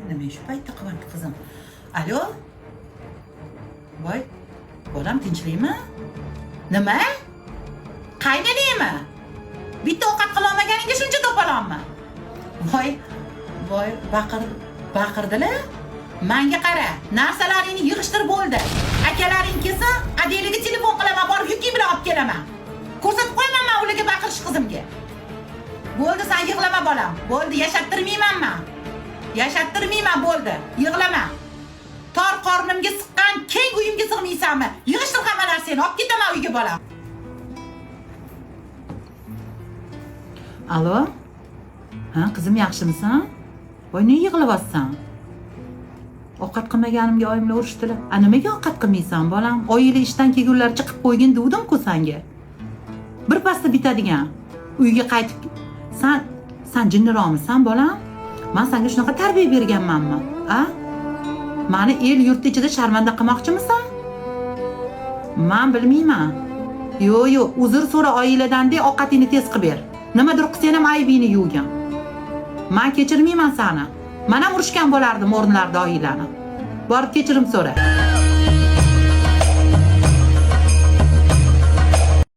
Nima shu paytda qilyapti qizim? Alo, voy bolam, tinchlikmi? Nima, qaynanangmi? Bitta ovqat qilolmaganingga shuncha to'polonmi? Voy voy, baqir, baqirdilar. Manga qara, narsalaringni yig'ishtir, bo'ldi. Akalaring kelsa, Adelaga telefon qilaman, borib yuking bilan olib kelaman. Ko'rsatib qo'yaman man ularga baqirish qizimga. Bo'ldi, san yig'lama, bolam, bo'ldi. Yashattirmayman man, yashattirmayman, bo'ldi, yig'lama. Tor qornimga siqqan keng uyimga sig'maysanmi? Yig'ishtir hamma narsangni, olib ketaman uyga, bolam. Alo, ha, qizim, yaxshimisan? Voy, nega yig'layapsan? Ovqat qilmaganimga oyimlar urishdilar. A nimaga ovqat qilmaysan, bolam? Oyinglar ishdan kelgunlaricha qilib qo'ygin degdim-ku sanga. Bir pasda bitadigan. Uyga qaytib san jinniroqmisan, bolam? Man sanga shunaqa tarbiya berganmanmi, a? Mani el yurt ichida sharmanda qilmoqchimisan? Man bilmayman. Yo'q, yo'q, uzr so'ra oyinglardan de, ovqatingni tez qilib ber. Nimadir qilsang ham aybingni yuvgin. Man kechirmayman sani. Man ham urushgan bo'lardim o'rnilarida oyinglarni. Borib kechirim so'ra.